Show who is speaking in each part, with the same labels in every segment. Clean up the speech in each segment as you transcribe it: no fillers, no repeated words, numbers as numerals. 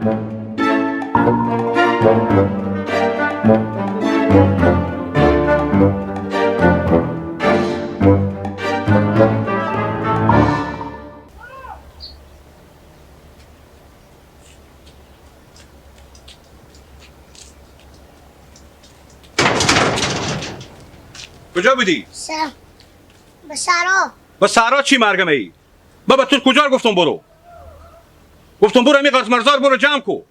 Speaker 1: کجا بودی؟
Speaker 2: به سرا.
Speaker 1: به سرا چی مرگم ای؟ بابا تو کجا گفتم برو؟ گفتم برو می قرض مرزار برو جمع کو.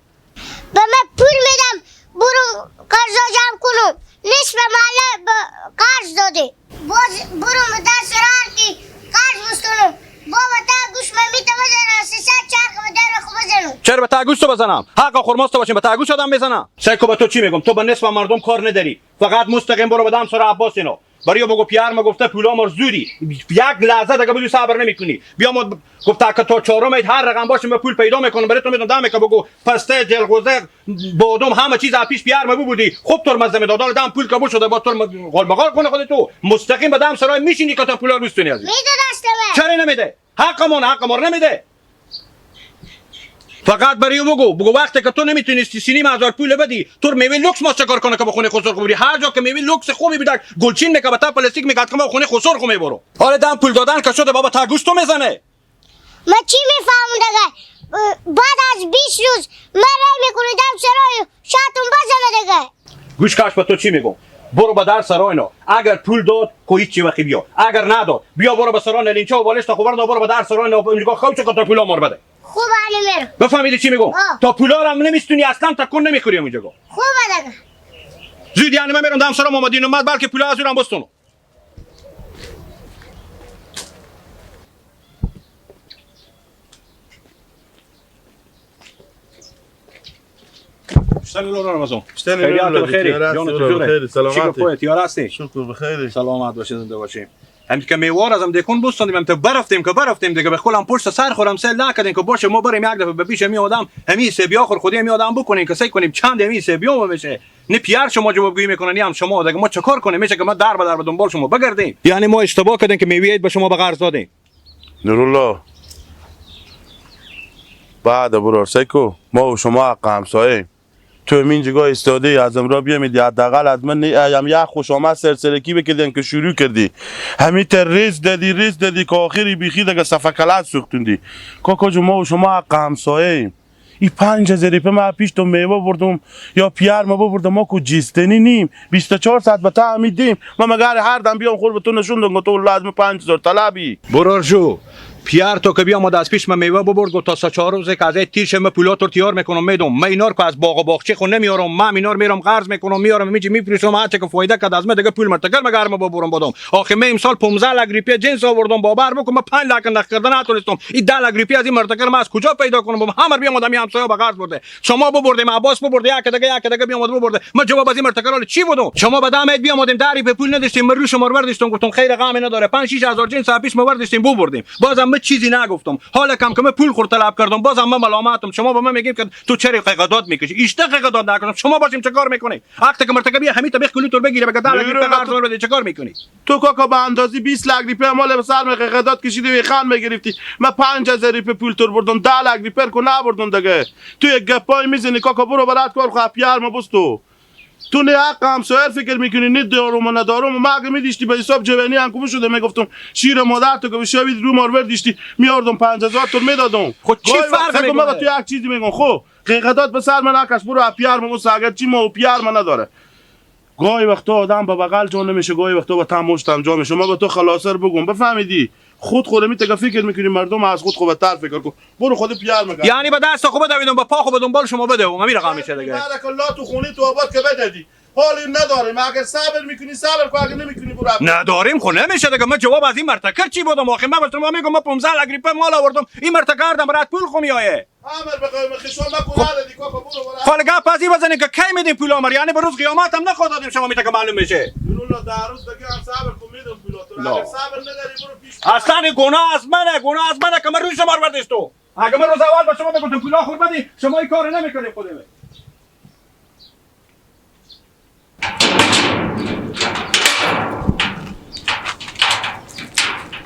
Speaker 2: به من پول میدم برو قرضا جمع کنم. نصف محله قرض داده. باز برو در سرا که قرض بستونم. بابا تا گوش من میته بزنم 300 چرخ به در خو بزنم.
Speaker 1: چرا به تا گوش تو بزنم؟ حق خرماست باشیم به تا گوش آدم میزنم. سیکو به تو چی میگم؟ تو به نصف مردم کار نداری. فقط مستقیم برو بدم سر عباس اینا. برای بگو پیار ما گفته پولا ما زودی یک لحظه دیگه بدون صبر نمیکنی. بیا ما گفته که تا چهارم هر رقم باشه من پول پیدا میکنم برای تو میدم دم که بگو پسته جلغوزه بادام همه چیز از پیش پیار ما بودی خوب تر مزه میداد. دم پول که شده با تر قال بقال کنه خودت تو مستقیم به دم سرای میشینی که تا پولا روستونی از
Speaker 2: میده دست من.
Speaker 1: چرا نمیده؟ حقمون حق ما نمیده. فقط برای بگو بگو وقتی که تو نمیتونستی سینیم هزار پول بدی تو میوه لوکس ما چکار کنه که به خونه خسر خوبی هر جا که میوه لوکس خوبی بیدک گلچین میکه با تا پلاستیک میکه که خونه خسر خو میبرو. حالا دم پول دادن که شده بابا تا گوشت تو میزنه.
Speaker 2: من چی میفهمم دیگه؟ بعد از 20 روز من رای میکنی دم سرای شاتون بزنه دیگه.
Speaker 1: گوش کاش به تو چی میگم؟ برو به در سرای اینا. اگر پول داد کو هیچ وقتی بیا، اگر نداد بیا برو به سرای نلینچه و بالش تا خبر برو به در سرای اینا اینجا خو چه تا پول مار بده.
Speaker 2: خوب علی میرم.
Speaker 1: بفهمیدی چی میگم؟ تا پولا رو هم نمیستونی اصلا تکون نمیخوری اونجا.
Speaker 2: خوبه دیگه.
Speaker 1: زود یعنی من میرم دم سرا محمدین اومد بلکه پولا از اونم بستونم. رمضان. خیلی بخیر. سلامتی. هستی؟
Speaker 3: شکر بخیر.
Speaker 1: سلامت باشی زنده باشی. همین که میوار ازم دکون بستاندیم هم تا برفتیم که برفتیم دیگه به خولم پشت سر خورم سل نکردیم که باشه ما بریم یک دفعه به پیش می آدم همین سبیا خور خودی می آدم بکنیم که سعی کنیم چند همین سبیا میشه. نه پیار شما جوابگویی میکنن هم شما دیگه ما چیکار کنیم؟ میشه که ما در به در به دنبال شما بگردیم. یعنی ما اشتباه کردیم که میوه به شما به قرض دادیم.
Speaker 3: نورالله بعد برو سیکو ما و شما حق همسایه تو همین جگاه ایستاده از امرا بیامیدی حداقل از من هم یک خوش آمد سرسرکی بکردین که شروع کردی همین تر ریز دادی ریز دادی که آخری بیخی دیگه صفکلت سوختوندی. کاکا جو ما و شما حق همسایه ایم. این 5000 روپیه من پیش تو میوه بردم یا پیار ما بردم ما کو جستنی نیم 24 ساعت به تا میدیم ما مگر هر دم بیام خور به تو نشون دم تو لازم 5000 طلبی.
Speaker 1: برار جو پیار تو که بیام از پیش من میوه ببرد گفت تا 3-4 روز که از تیرش من پولات رو تیار میکنم میدم. من اینا رو که از باغ و باغچه خو نمیارم، من اینا رو میرم قرض میکنم میارم میچی میفروشم هر چه که فایده کرد از من دیگه پول مرتکر مگر ما ببرم بدم. آخه من امسال 15 لک روپیه جنس آوردم باور بکن من 5 لک نقد کردن نتونستم. این 10 لک روپیه از این مرتکر من از کجا پیدا کنم؟ همه بیام آدمی همسایه به قرض برده. شما ببردیم عباس ببرده یک دیگه یک دیگه بیام ببرده. من جواب از این مرتکر چی بودم؟ شما به دم بیام آدم دری به پول نداشتیم من رو شما رو برداشتم گفتم خیر غم نداره 5-6 هزار جنس پیش ما برداشتیم ببردیم. بازم من چیزی نگفتم. حالا کم کم پول خور طلب کردم بازم من ملامتم. شما به من میگیم که تو چرا قیقداد میکشی؟ ایشته قیقداد نکردم. شما باشیم چه کار میکنی؟ وقتی که مرتکب همین تا بخ کلوتور بگیره بگه 10 لک روپیه قرض بده چه کار میکنی؟
Speaker 3: تو کاکا به اندازه 20 لک روپیه مال به سر قیقداد کشیدی و خان میگرفتی. من 5000 روپیه پول تو بردم 10 لک روپیه کو نبردم دیگه. تو یک گپای میزنی کاکا برو برات کار خو پیار ما بس تو تو نه حق همسایه فکر میکنی نه دارم و ندارم. ما اگه میدیشتی به حساب جوانی هم کوب شده میگفتم شیر مادر تو که بشوید رو مارور دیشتی میاردم 5000 تو میدادم.
Speaker 1: خب چی فرق میکنه؟
Speaker 3: من تو یک چیزی میگم خب قیقدات به سر من نکش برو پیار ما اگر چی ما و پیار من نداره. گاهی وقتا آدم با بغل جا نمیشه گاهی وقتا با تم مشتم جا میشه. ما با تو خلاصه بگم بفهمیدی خود خود میتگه فکر میکنی مردم از خود خوبتر فکر کن. برو خود پیار میگه
Speaker 1: یعنی با دست خوب دویدم با پا خوب دنبال شما بده و همین رقم میشه دیگه.
Speaker 3: بارک الله تو خونه تو آباد که بدادی حال نداریم. اگر صبر میکنی صبر کن اگر نمیکنی برو.
Speaker 1: نداریم خو نمیشه دیگه. من جواب از این مرتکر چی بودم؟ آخه من به شما میگم من 15 لک روپیه مال آوردم این مرتکر دم برات پول خو میایه.
Speaker 3: امر به قوم خشون ما ندادی کاکا برو برو.
Speaker 1: حالا گپ از این بزنین که کی میدیم پول آمر؟ یعنی به روز قیامت هم نخواد دادیم شما میته که معلوم میشه.
Speaker 3: الله در روز دیگه هم صبر کن میدم پولاتو. اگر صبر نداری برو پیش.
Speaker 1: اصلا گناه از منه، گناه از منه که من روی شما رو برداشتم. اگه من روز اول به شما میگفتم پولا خور بدی شما این کارو نمیکردین خودم.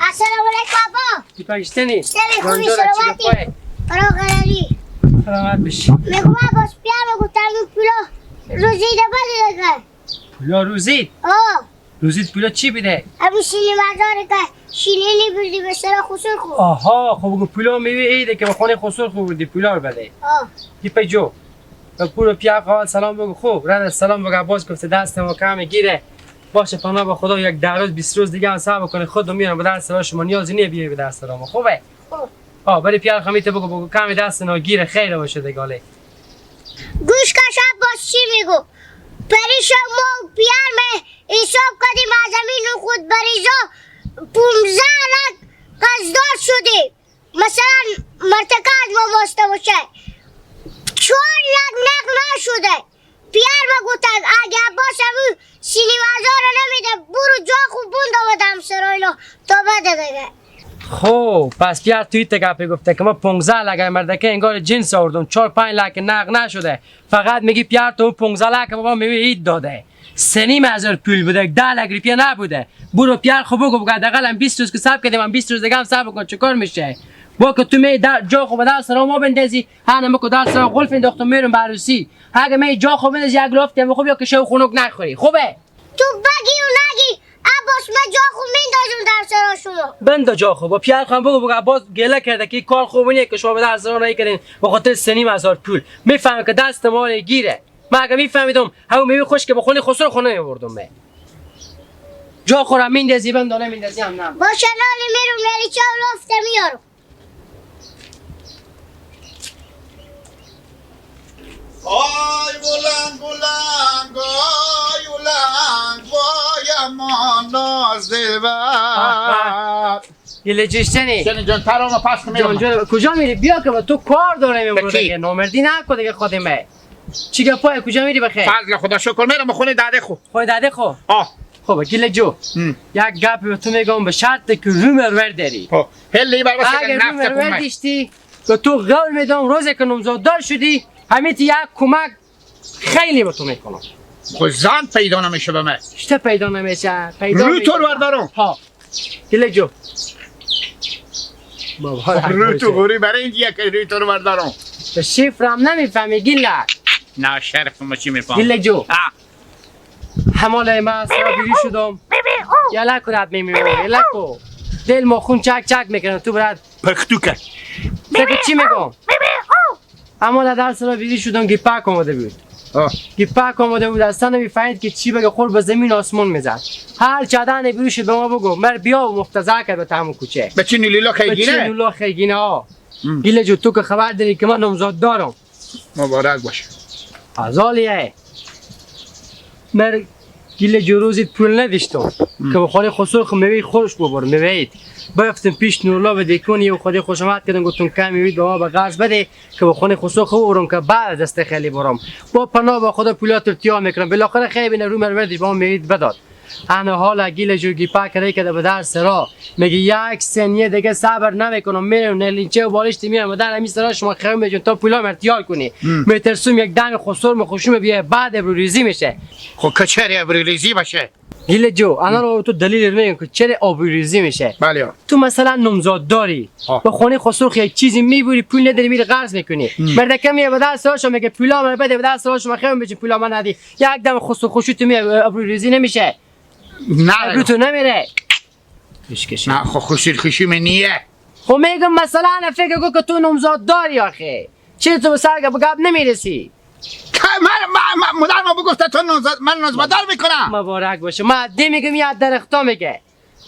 Speaker 2: السلام علیکم بابا.
Speaker 4: پاکستانی.
Speaker 2: خوبی سلامتی. برو قراری.
Speaker 4: سلامت بشی.
Speaker 2: میگم عباس پیار گفتم این پولا روزی ده بده دیگه.
Speaker 4: پولا روزید؟
Speaker 2: آه.
Speaker 4: روزید پولا چی بده؟
Speaker 2: ابو شیرینی مزاره که شیرینی بردی به سر خسر خو.
Speaker 4: آها خب بگو پولا میوه ایده که به خانه خسر خو بردی پولا رو بده.
Speaker 2: آه.
Speaker 4: دی جو. به پول پیار قال سلام بگو خوب. رد سلام بگو عباس گفته دست ما کم گیره. باشه پناه با خدا یک 10 روز 20 روز دیگه هم صبر کنه خودم میارم به دست شما نیازی نیه بیای به دست ما خوبه؟
Speaker 2: خوب.
Speaker 4: آه ولی پیار خمیته بگو بگو کمی دست ناگیره خیر باشه دیگه.
Speaker 2: گوش کش عباس چی میگو؟ پریشا ما پیار می حساب کردیم از زمین خود بریزا 15 لک قرضدار شدیم. مثلا مرتکه از ما واسطه باشه 4 لک نقل نشده. پیار ما گفتن اگه عباس همون 30,000 رو نمیده برو جا خوب بونده بدم سراینا تا بده دیگه.
Speaker 4: خب پس پیار توی تگپی گفته که ما 15 لک مردکه انگار جنس آوردم 4-5 لک نقل نشده. فقط میگی پیار تو 15 لک بابا میوه عید داده. 3,500 پول بوده 10 لک روپیه نبوده. برو پیار خب بگو بگو حداقل هم 20 روز که صبر کردیم هم 20 روز دیگه هم صبر کن چیکار میشه؟ با که تو می جا خو به دست ما بندازی هنم که دست را قلف انداختم میرم عروسی. اگه می جا خو بندازی یک لفت خوب یا که شو خنک نخوری خوبه؟
Speaker 2: تو بگی و نگی عباس من جا خو میندازم در سر شما.
Speaker 4: بندا جا خو با پیار خان بگو بگو عباس گله کرده که کار خوب نیه که شما به دست را نکردین به خاطر 3,500 پول. میفهمم که دست ما گیره. من اگه میفهمیدم همون میوه خوش که به خونه خسرو خونه میبردم. به جا خورم میندازی بندا نمیندازی هم نه.
Speaker 2: باشه نالی میرم میری چا لفت میارم.
Speaker 5: آی بلند بلند آی بلند وای امان ناز دلبر.
Speaker 4: گله جشنی
Speaker 5: جان جان ترام پس میرم.
Speaker 4: جان کجا میری؟ بیا که با تو کار دارم امروز دیگه. نامردی نکن دیگه خودمه. چی گپای کجا میری بخیر؟
Speaker 5: فضل خدا شکر میرم خونه داده خو.
Speaker 4: خونه داده خو؟
Speaker 5: آه.
Speaker 4: خب گله جو یک گپ به تو میگم به شرط که رو مرور داری.
Speaker 5: خب هلی بر واسه
Speaker 4: نفت کمک. داشتی به تو قول میدم روزی که نامزاددار شدی همین یک کمک خیلی به تو میکنم.
Speaker 5: خب زن پیدا نمیشه به من.
Speaker 4: چه پیدا نمیشه؟ پیدا
Speaker 5: رو تو بردارم.
Speaker 4: ها گله جو بابا
Speaker 5: رو تو غوری برای این یک روی تو رو بردارم.
Speaker 4: به شفرم نمیفهمی گله.
Speaker 5: نه شرف ما چی میفهم؟
Speaker 4: گله جو هماله من سرابیری شدم. یلا کو رد میمیرم یلا کو دل ما خون چک چک میکنم تو برات
Speaker 5: پختو کرد.
Speaker 4: سکو چی میگم؟ اما در سرابیری شدم گیپک آمده بود. گیپک آمده بود اصلا نمیفهمید که چی بگه خور به زمین آسمان میزد. هر چدن بیروش به ما بگو مر بیا و مفتزه کرد به تمام کوچه.
Speaker 5: به چی نولیلا خیگینه؟
Speaker 4: به چی نولیلا خیگینه ها. گله جو تو که خبر داری که من نامزاد دارم.
Speaker 5: مبارک باشه.
Speaker 4: ازالیه. مر گله جو روزی پول نداشتم که به خانه خسرو خو میوه خورش ببرم میوه برفتم پیش نورلا به دیکونی و خودی خوش آمد کردم گفتم کم میوه به ما به قرض بده که به خانه خسرو خو برم که بعد دست خیلی برم با پناه با خدا پولات تیا میکنم بالاخره خیلی بین رو مروردش با ما میوه بداد. انا حالا گیل جو گیپا کرده که به در سرا میگه یک ثانیه دیگه صبر نمیکنم میرم نلینچه و بالشت میرم در همین سرا شما خیر میجون تا پولا مرتیال کنی. میترسم یک دم خسر مخشوم بیه بعد ابروریزی میشه.
Speaker 5: خب که چرا ابروریزی باشه؟
Speaker 4: گیل جو انا رو تو دلیل میگم که چرا آبروریزی میشه.
Speaker 5: بله
Speaker 4: تو مثلا نامزاد داری به خونه خسرو یک چیزی میبری پول نداری میری قرض میکنی. مردکه میه به دست شما میگه پولا من بده به دست شما خیر میجون پولا من ندی یک دم خسر خوشو تو می ابروریزی نمیشه.
Speaker 5: نه
Speaker 4: رو تو نمیره.
Speaker 5: نه خب خوشی خوشی من نیه.
Speaker 4: خب میگم مثلا فکر کن که تو نامزاد داری آخه چه تو به سر گپ نمیرسی؟
Speaker 5: من مادر ما بگفته تو نامزاد من نامزاددار میکنم.
Speaker 4: مبارک باشه. من دی میگم یه درختا میگه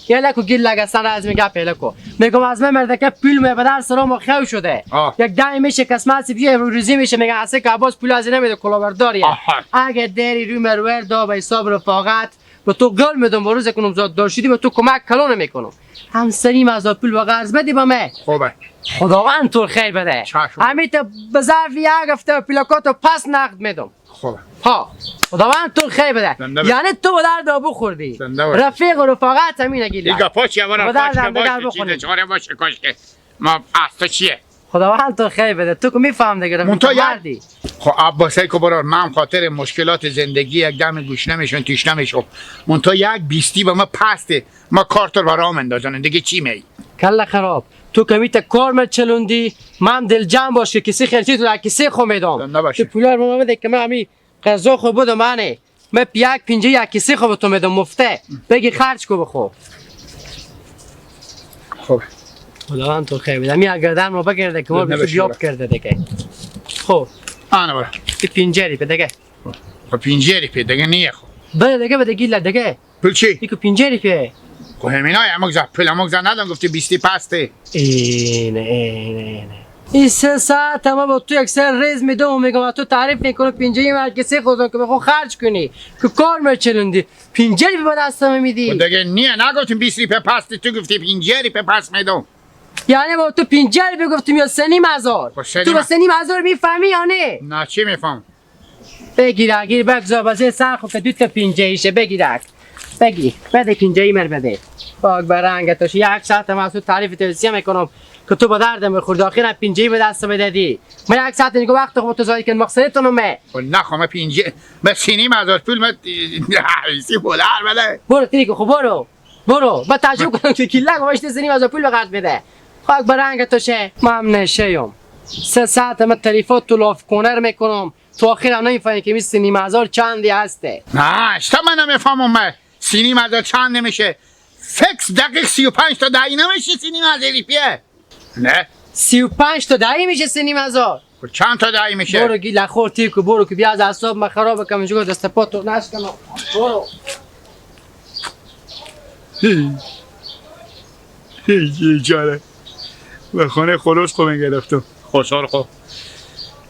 Speaker 4: یلا کو گل لگستان از میگه پیلا کو میگم از من مردکه پول می بدل سرام خو شده. یک دمی میشه قسمت بیه روزی میشه میگه اصلا که عباس پول از نمیده کلاهبرداریه. اگه دری رو مرور دا به حساب رفاقت به تو قول میدم با روز کنم زاد داشتیدی به تو کمک کلان میکنم. همسریم از پول و قرض بدی با من.
Speaker 5: خوبه
Speaker 4: خداوند تو خیر بده. همین تا به ظرف یک هفته پلاکاتو پس نقد میدم.
Speaker 5: خوبه
Speaker 4: ها خداوند تو خیر بده. یعنی تو به درد بخوردی رفیق و رفاقت همینه گیله.
Speaker 5: دیگه پاچی اورا پاچ باشه چاره باشه کاش که ما از تو چیه.
Speaker 4: خداوند تو خیر بده تو که میفهم دیگه مردی.
Speaker 5: خب عباسه که برار من خاطر مشکلات زندگی یک دم گوش نمیشون تیش نمیشم منتها یک بیستی به ما پسته ما کارت رو برام اندازن دیگه چی می
Speaker 4: کله خراب. تو کمیت کار من چلوندی، من دل جمع باش که کسی خرچی تو در کسی خو میدم. تو پولا رو من بده که من همی غذا خو بدم منه. من یک پنجه یک کسی خو به تو میدم مفته. بگی خرج کو بخو.
Speaker 5: خب
Speaker 4: خداوند تو خیر بده. می گردن رو بگرده که ما به بیاب کرده دیگه. خب
Speaker 5: آنه برو.
Speaker 4: این پنجه ریپه دیگه.
Speaker 5: خب پنجه ریپه دیگه نیه خب.
Speaker 4: بله دیگه بده گیل دیگه.
Speaker 5: پول چی؟
Speaker 4: ایکو پنجه ریپه.
Speaker 5: خب همینای اموگزا پول اموگزا ندم گفتی 20 پسته.
Speaker 4: اینه اینه اینه. این 3 ساعت ما با تو یک سر ریز میدم و میگم تو تعریف میکنم پنجه مرکزی خودم که بخو خرج کنی که کار میچلوندی پنجه ریپه به دستم میدی.
Speaker 5: خب دیگه نیه نگفتیم 20 ریپه پستی تو گفتی 5 ریپه پس میدم.
Speaker 4: یعنی با تو 5 ریپه گفتیم یا 3.5 هزار؟ تو با 3.5 هزار میفهمی یا نه؟
Speaker 5: نه چی میفهم؟
Speaker 4: بگیر اگیر بگذار بازه سر خود که 2 تا پنجه ایشه بگیرک. بگی بده پنجه ای مر بده. پاک برنگ توش 1 ساعت من تو تعریف توصیه میکنم که تو با دردم بخورد آخر پنجه ای به دست میدادی. من 1 ساعت دیگه وقت خود تو زایی کن مقصدتون مه.
Speaker 5: نه خب من پنجه من 3.5 هزار پول من سی دلار بده.
Speaker 4: برو تیکو خب برو برو با تعجب کنم که کیلک واشته 3.5 هزار پول به قرض بده. خاک برنگ توشه من نشیم. 3 ساعت من تعریفات تو لاف کنر میکنم تو آخر هم نمیفهمی که 3.5 هزار چندی هسته.
Speaker 5: نه اشتا من نمیفهمم من 3.5 هزار چند نمیشه. فکس دقیق 35 تا دهی نمیشه 3.5 هزار ریپیه. نه
Speaker 4: 35 تا دهی میشه 3.5 هزار.
Speaker 5: چند تا دهی میشه؟
Speaker 4: برو گیل خور تیکو برو که بیا از اعصاب من خراب کنم اینجا دست پا تو نشکنم. برو
Speaker 5: بیچاره به خانه خروس خو گرفتم خوشحال خو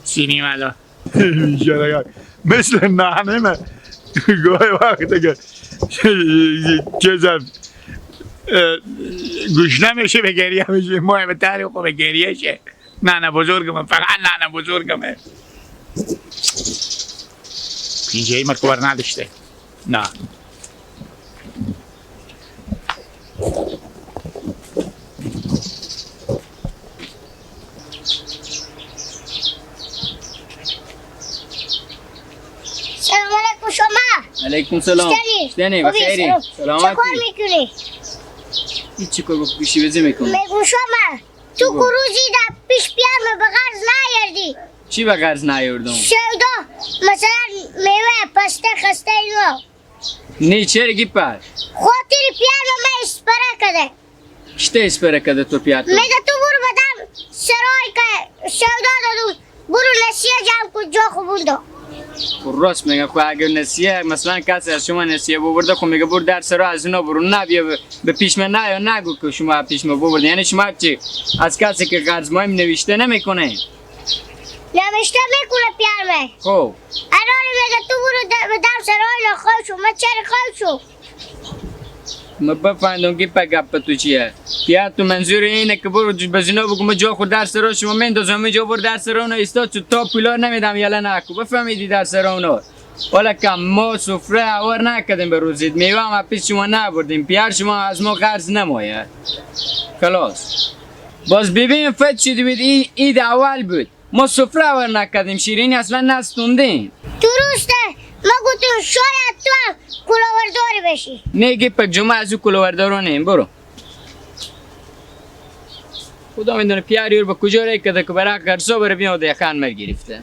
Speaker 5: 3.5 هزار بیچاره مثل نهنه من گاهی وقت که چیزم گوش نمیشه به گریه میشه مهم تری خو به گریه شه. نه نه بزرگم فقط نه نه بزرگمه. پینجه ای مرکور نداشته. نه
Speaker 2: سلام علیکم شما.
Speaker 6: علیکم سلام. شتنی بخیری. سلامتی.
Speaker 2: چه کار میکنی؟
Speaker 6: هیچی کار با گوشی بزی میکنم.
Speaker 2: میگم شما تو گروزی در پیش پیام به قرض نیاوردی.
Speaker 6: چی به قرض نیاوردم؟
Speaker 2: سودا مثلا میوه پسته خسته اینا.
Speaker 6: نه چرا گی پر؟
Speaker 2: خاطر پیام ما اسپره کرده.
Speaker 6: چته اسپره کرده تو پیاتو؟
Speaker 2: میگه تو برو بدم سرای که سودا دادم برو نسیه جمع کن جا خوبوندو.
Speaker 6: راست میگه خب اگر نسیه مثلا کسی از شما نسیه ببرده خب میگه برو در سرا از اونا برو نه بیا به پیش من نه یا نگو که شما پیش من ببرده. یعنی شما چی از کسی که قرض مایم نوشته نمیکنه؟
Speaker 2: نوشته میکنه پیرمه.
Speaker 6: خب
Speaker 2: الان میگه تو برو به در سرای نخواه شو. من چرا خواه شو؟
Speaker 6: ما بفهمم که پا گپ تو چیه؟ یا تو منظور اینه که برو بزینا بگو ما جا خود در سرا شما میندازم جا برو در سرا اونا ایستاد چون تا پولا نمیدم یلا نکو بفهمیدی در سرا اونا. حالا که ما سفره آور نکردیم به روزید میوه هم پیش شما نبردیم پیار شما از ما قرض نمایه خلاص. باز ببین فت شدی بود اید اول بود ما سفره آور نکردیم شیرینی اصلا نستوندیم.
Speaker 2: درسته ما گفتم شاید تو هم کلاوردار بشی.
Speaker 6: نه گپ جمعه از او کلاوردارو نیم برو. خدا میدونه پیاری رو به کجا رای کرده که برای قرصا بره بیاد یخان مر گرفته.